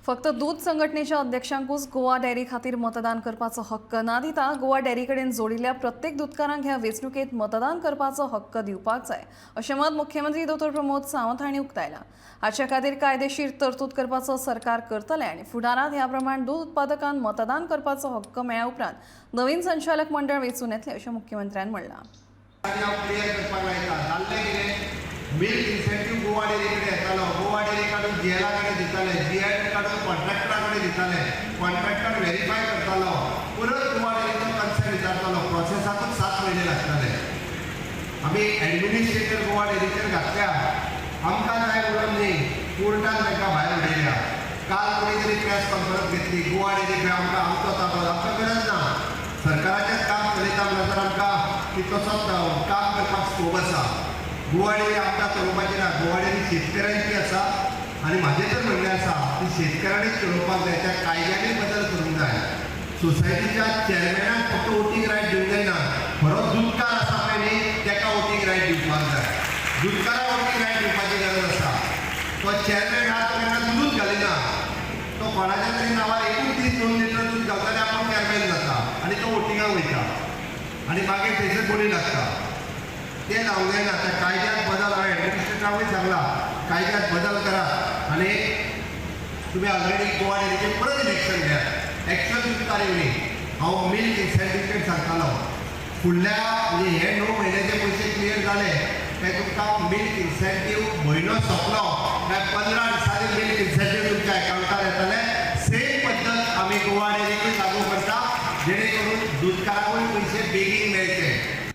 फक्त दूद संघटनेच्या अध्यक्षांकूच गोवा डेअरी खातीर मतदान करपाचो हक्क ना दिता गोवा डेअरी कडेन जोडिल्ल्या प्रत्येक दुदकारांक ह्या वेंचणुकेत मतदान करपाचो हक्क दिवपाक जाय, अशें मत मुख्यमंत्री दोतोर प्रमोद सावंत हांणी उक्तायलां. हाचे खातीर कायदेशीर तरतूद करपाचो सरकार करतलें आनी फुडारांत ह्या प्रमाण दूद उत्पादकांक मतदान करपाचो हक्क मेळ्ळ्या उपरांत नवीन संचालक मंडळ वेंचून येतलें, अशें मुख्यमंत्र्यान म्हणलां. आनी हांव क्लियर करपाक लायता. जाल्लें कितें, मिल्क इन्सेंटीव गोवा डेअरी कडेन येतालो, गोवा डेअरी काडून जीएला कडेन दिताले, जीएल काडून कॉन्ट्रॅक्टरा कडेन दिताले, कॉन्ट्रॅक्टर व्हेरीफाय करतालो, परत गोवा डेअरीचो कन्सेंट विचारतालो. प्रोसेसाकूच 7 म्हयने लागताले. आमी एडमिनिस्ट्रेटर गोवा डेअरीचेर घातल्या. आमकां जाय म्हणून न्ही, कोर्टान तांकां भायर उडयल्या. काल कोणी तरी प्रेस कॉन्फरन्स घेतली, गोवा डेअरी खंय आमकां, आमचो ताबो. आमकां गरज ना. सरकाराचेंच काम चलयता म्हणल्यार आमकां की तसोच काम करपाक स्कोप आसा. गोवा डेअरी आमकां चलोवपाची ना. गोवा डेअरी शेतकऱ्यांची आसा आनी म्हाजें तर म्हणणें आसा की शेतकऱ्यांनीच चलोवपाक जाय. त्या कायद्यांनी बदल करूंक जाय. सोसायटीच्या चेअरमॅनाक फक्त वोटींग रायट दिवंक जायना. खरो दुदकार आसा पळय न्ही, ताका वोटींग रायट दिवपाक जाय. दुदकाराक वोटींग रायट दिवपाची गरज आसा. तो चेअरमॅन आहा, तो केन्ना दुदूच घालिना. तो कोणाच्या तरी नांवार एकूच दीस 2 लिटर दूद घालता आनी आपूण चेअरमॅन जाता आनी तो वोटिंगाक वयता आनी मागीर थंयसर बोली लागता. ते जावंक जायना. त्या कायद्यात बदल, हांवें एडमिनिस्ट्रेटराकूय सांगला, कायद्यात बदल करात आनी तुमी ऑलरेडी गोवा डेअरीचें परत इलेक्शन घेयात. एक्च्युअल दुदकार येवनी. हांव मिल्क इन्सेंटिव्ह सांगतालो. फुडल्या म्हणजे हे 9 म्हयन्याचे पयशे क्लियर जाले काय तुमकां मिल्क इन्सेंटीव म्हयनो सोंपलो काय 15 दिसांनी मिल्क इन्सेंटीव तुमच्या अकावंटार.